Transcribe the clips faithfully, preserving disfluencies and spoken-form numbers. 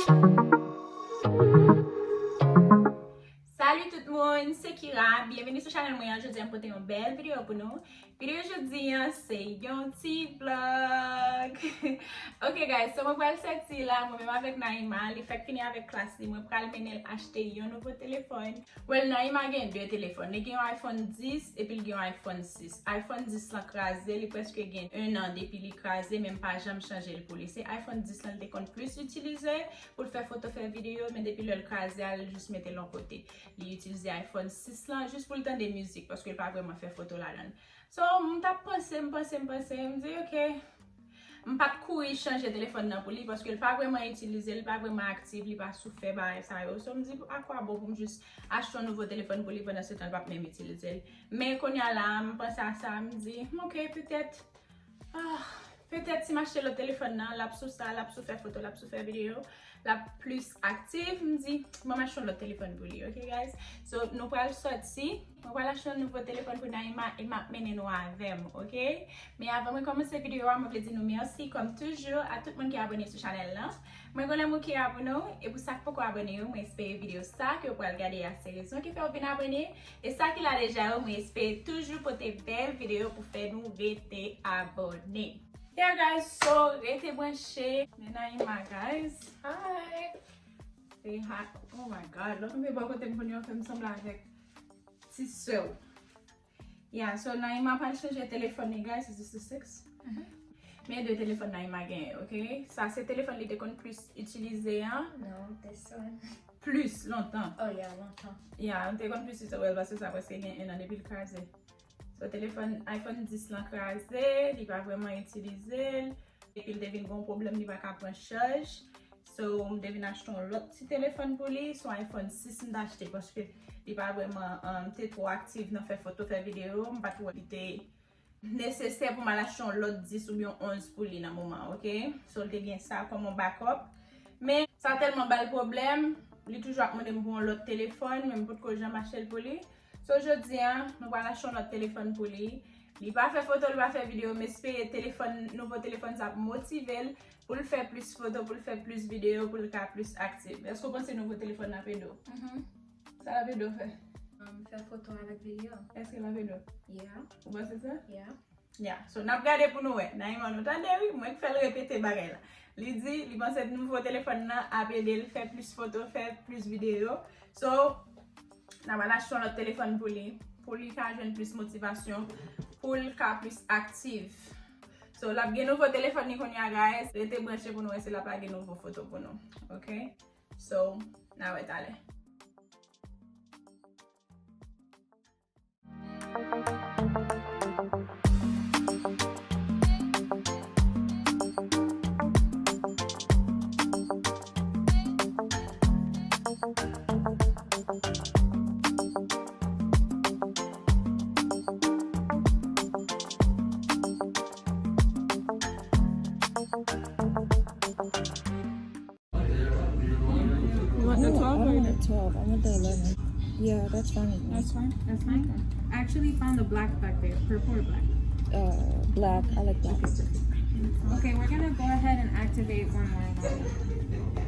Salut tout moun, se Kira. Byenveni sou chanèl mwen an. Jodi a m pote yon bèl videyo pou nou. Videyo jodi an se yon ti vlog. Ok guys, so mwen pral sòti la, mwen menm avèk Naïma, li fèk fini avèk klas li, mwen pral mennen l achte yon nouvo telefòn. Well, Naïma gen de telefòn. Li gen yon iPhone dis epi l gen yon iPhone sis. iPhone dis lan kraze, li prèske gen un an depi li kraze, men m pa janm chanje l pou li. Se iPhone dis lan li te konn plis itilize pou l fè foto, fè videyo, men depi lè l kraze a, li jis mete l yon kote. Li itilize iPhone sis lan jis pou l tande mizik, paske l pa vrèman fè foto ladan l. So, m t ap panse, m panse, m panse, m di, ok, m pa t kouri chanje telefòn nan pou li, paske l pa vrèman itilize, li pa vrèman aktif, li pa sou fè bagay sa yo. So, m di, a kwa bon pou m jis achte yon nouvo telefòn pou li pandan se tan l p ap menm itilize l. Men kounye a la, m panse a sa, m di, ok, petèt, ah, petèt si m achte lòt telefòn nan, l ap sou sa, l ap sou fè foto, l ap sou fè videyo, l ap plis aktif. M di, ban m achte yon lòt telefòn pou li, ok, guys? So, nou pral sòti. Mwen pral achte yon nouvo telefòn pou Naïma e m ap mennen nou avè m, ok? Men avan mwen kòmanse videyo a, mwen vle di nou mèsi, kòm toujou, a tout moun ki abòne sou chanèl lan. Mwen gen lanmou ki la pou nou, e pou sa k poko abòne yo, mwen espere videyo sa ke w pral gade a se rezon ki fè w vin abòne, e sa ki la deja yo, mwen espere toujou pote bèl videyo pou fè nou rete abòne. Yeah guys, so rete branche. Men Naïma, guys. Hi. Say hi. Oh my God, lòt mwen bò kote m konn yo fè m sanble avèk ti sè w. Yeah, so Naïma pral chanje telefòn li, guys. Is this the six? Mhm. Men de telefòn Naïma genyen, ok? Sa se telefòn li te konn plis itilize an. No, this one. Plis lontan. Oh yeah, lontan. Yeah, li te konn plis itilize l paske sa prèske gen un an depi l kraze. So, telefòn iPhone dis lan kraze, li pa vrèman itilize l. Epi l te vin gon pwoblèm, li pa ka pran chaj. So, m te vin achte yon lòt ti telefòn pou li. Se yon iPhone sis m t achte paske li pa vrèman, um, te twò aktif nan fè foto, fè videyo. M pa t wè li te nesesè pou m al achte yon lòt dis oubyen onz pou li nan moman, ok? So, l te gen sa kòm yon backup. Men, sa tèlman ba l pwoblèm, li toujou ap mande m pou yon lòt telefòn, men m potko janm achte l pou li. So, jodi a, nou pral achte yon lòt telefòn pou li. Li pa fè foto, li pa fè videyo, m espere telefòn, nouvo telefòn sa ap motive l pou l fè plis foto, pou l fè plis videyo, pou l ka plis aktif. Èske w panse nouvo telefòn nan ap ede w? Mhm. Sa l ap ede w fè? Um, fè foto avèk videyo. Èske l ap ede w? Yeah. Ou panse sa? Yeah. Yeah. So, n ap gade pou nou wè. Naïma, nou tande wi, mwen k fè l repete bagay la. Li di, li panse nouvo telefòn nan ap ede l fè plis foto, fè plis videyo. So, n ap al achte yon lòt telefòn pou li, pou li ka jwenn plis motivasyon, pou l ka plis aktif. So, l ap gen nouvo telefòn li kounye a, guys. Rete branche pou nou wè si l ap lage nouvo foto pou nou. Ok? So, n a wè talè. You want the twelve or the? I want the twelve. I want the eleven. Yeah, that's fine with me. That's fine? That's fine. Okay. I actually found the black back there. Purple or black? Uh, black. I like black. Okay, we're gonna go ahead and activate one more line.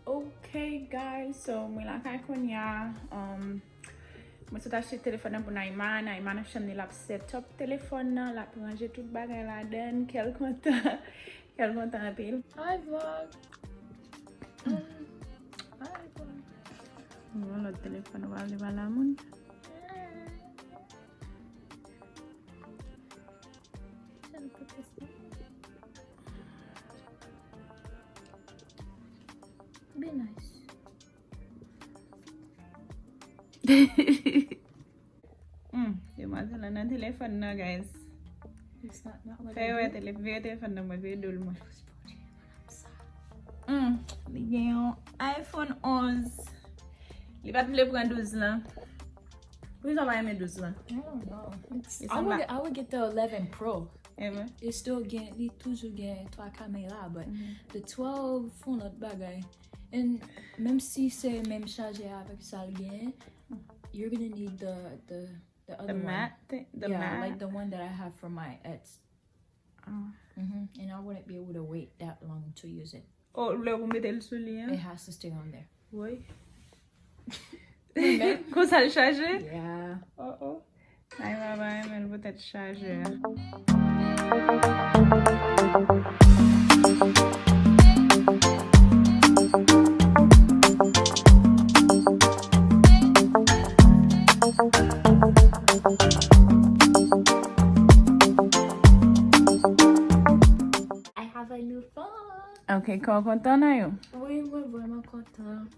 Ok, guys, so mwen lakay kounye a. Um, mwen sot achte telefòn nan pou Naïma. Naïma nan chanm li, l ap set up telefòn nan, l ap ranje tout bagay ladan l, kè l kontan. Kè l kontan anpil. Hi, vlog. Hi, vlog. Yon lòt telefòn, w ale ba lamoun. Be nice. Hmm, demwazèl la nan telefòn nan, guys. It's not, not what Fè I wè do. Tele, vire telefòn nan mwen, vire do l mwen. Hmm, li gen yon iPhone onz. Li pa t vle pran douz lan. Poukisa w pa renmen douz lan? I don't know. It's, Li I sanble would, I would get the eleven Pro. Even? Li still gen, li toujou gen twa kamera, but the twelve fon lòt bagay. And menm si se menm chajè avèk sa l gen, you're gonna need the, the, the The other one. Matte thing? The Yeah, matte? Like the one that I have for my ex. Oh. Mm-hmm. And I wouldn't be able to wait that long to use it. Oh, lè ou mete l sou li an? It has to stay on there. Wi. Konsa l chaje? Yeah. Oh, oh. Naima pa renmen l poutèt chajè a. I have a new phone. Ok, kò kontan nan yo? Wi, mwen vrèman kontan.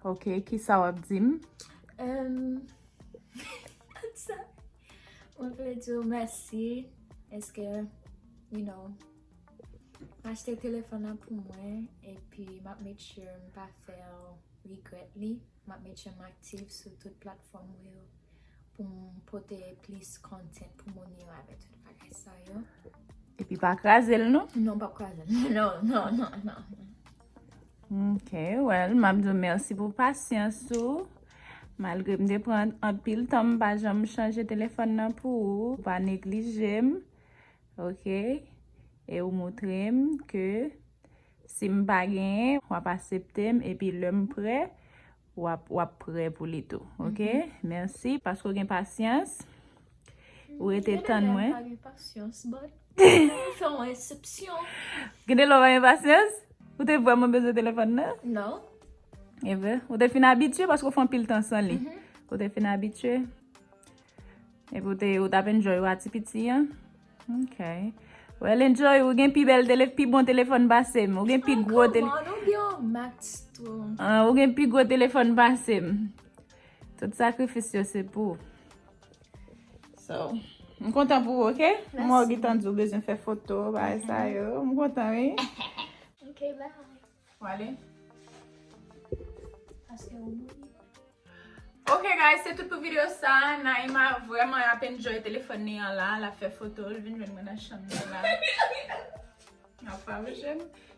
Ok, kisa w ap di m? Em, sa, mwen vle di w mèsi. Èske, you know, m achte telefòn nan pou mwen, epi m ap make sure m pa fè w regrèt li. M ap make sure m aktif sou tout platfòm yo pou m pote plis content pou moun yo avèk tout bagay sa yo. Epi pa kraze l, non? Non, m p ap kraze l. Non, non, non, non. Ok, well, m ap di w mèsi pou pasyans ou. Malgre m te pran anpil tan, m pa janm chanje telefòn nan pou ou. Ou pa neglije m, ok? E ou montre m ke si m pa genyen, w ap aksepte m, epi lè m prè, w ap, w ap prè pou li tou, ok? Mèsi, paske w gen pasyans. Ou rete tann mwen. Genlè m pa gen pasyans, but fè yon eksepsyon. Genlè w pa gen pasyans? Ou te vrèman bezwen telefòn nan? Non. Even? Ou te fin abitye paske w fè anpil tan san li. Ou te fin abitye? Epi ou te, ou t ap enjoy ou a ti piti an? Ok. Well, enjoy, ou gen pi bèl tele, pi bon telefòn pase m. Ou gen pi gwo tele- Kòman, ou gen yon Max tou. Ah, ou gen pi gwo telefòn pase m. Tout sakrifis yo se pou ou. So, m kontan pou ou, ok? Mèsi. Mwen gentan di w bezwen fè foto, bagay sa yo. M kontan, wi. Ok, bye. Ou ale? Paske ou mouri. Ok, guys, se tout pou videyo sa. Naima vrèman ap enjoy telefòn li an la. L ap fè foto, l vin jwenn mwen nan chanm nan la. Apa, monchè.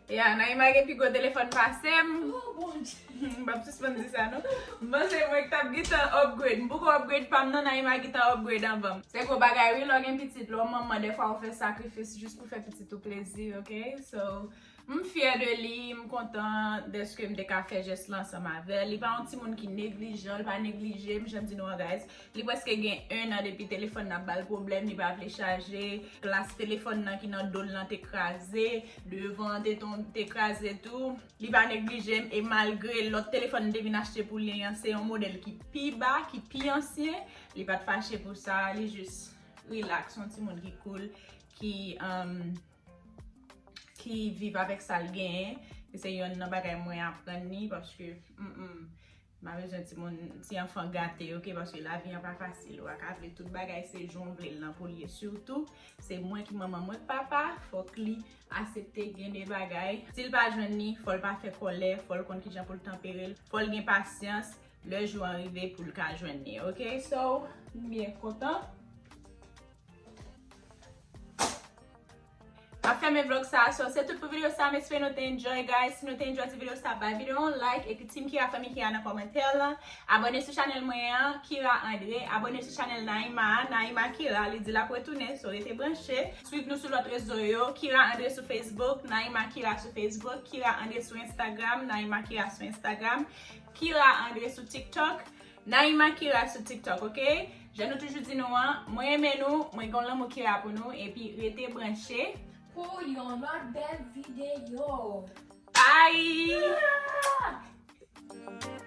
Ya, Naima gen pi gwo telefòn pase m. Oh, Bondye. M p ap sispann di sa, non. M panse mwen k t ap gentan upgrade. M poko upgrade pa m, non, Naima gentan upgrade anvan m. Se gwo bagay, wi, lè w gen pitit, lè w manman, dèfwa ou fè sakrifis jis pou fè pitit ou plezi, ok? So, m fyè de li, m kontan dèske m te ka fè jès la ansanm avè l. Li pa yon timoun ki neglijan, li pa neglije m, jan m di nou an, guys. Li prèske gen en an depi telefòn nan ap ba l pwoblèm, li pa vle chaje. Glas telefòn nan ki nan do l lan te kraze, devan an te ton-, te kraze tou. Li pa neglije m, e malgre lòt telefòn m te vin achte pou li an, se yon modèl ki pi ba, ki pi ansyen, li pa t fache pou sa, li jis relax, yon timoun ki cool, ki, um, ki viv avèk sa l genyen. E se yonn nan bagay mwen aprann li, paske, mm, mm, m pa bezwen timoun, ti anfan gate, ok, paske lavi an pa fasil. Ou pa ka vle tout bagay se jan w vle l lan pou l ye. Sitou, se mwen ki manman, mwen k papa, fòk li aksepte gen de bagay. Si l pa jwenn li, fò l pa fè kòlè, fò l konn kijan pou l tanpere l, fò l gen pasyans, lè jou an rive pou l ka jwenn li, ok? So, m byen kontan. M ap fèmen vlog sa, so se tout pou videyo sa, m espere nou te enjoy, guys. Si nou te enjoy ti videyo sa, bay videyo an like, ekri Team Kira, Fanmi Kira nan kòmantè lan. Abòne sou chanèl mwen an, Kira Andre. Abòne sou chanèl Naima a, Naima Kira, li di l ap retounen, so rete branche. Swiv nou sou lòt rezo yo, Kira Andre sou Facebook, Naima Kira sou Facebook, Kira Andre sou Instagram, Naima Kira sou Instagram, Kira Andre sou TikTok, Naima Kira sou TikTok, ok? Jan nou toujou di nou an, mwen renmen nou, mwen gen lanmou Kira pou nou, epi rete branche. Pou yon lòt bèl videyo. Bye! Ah!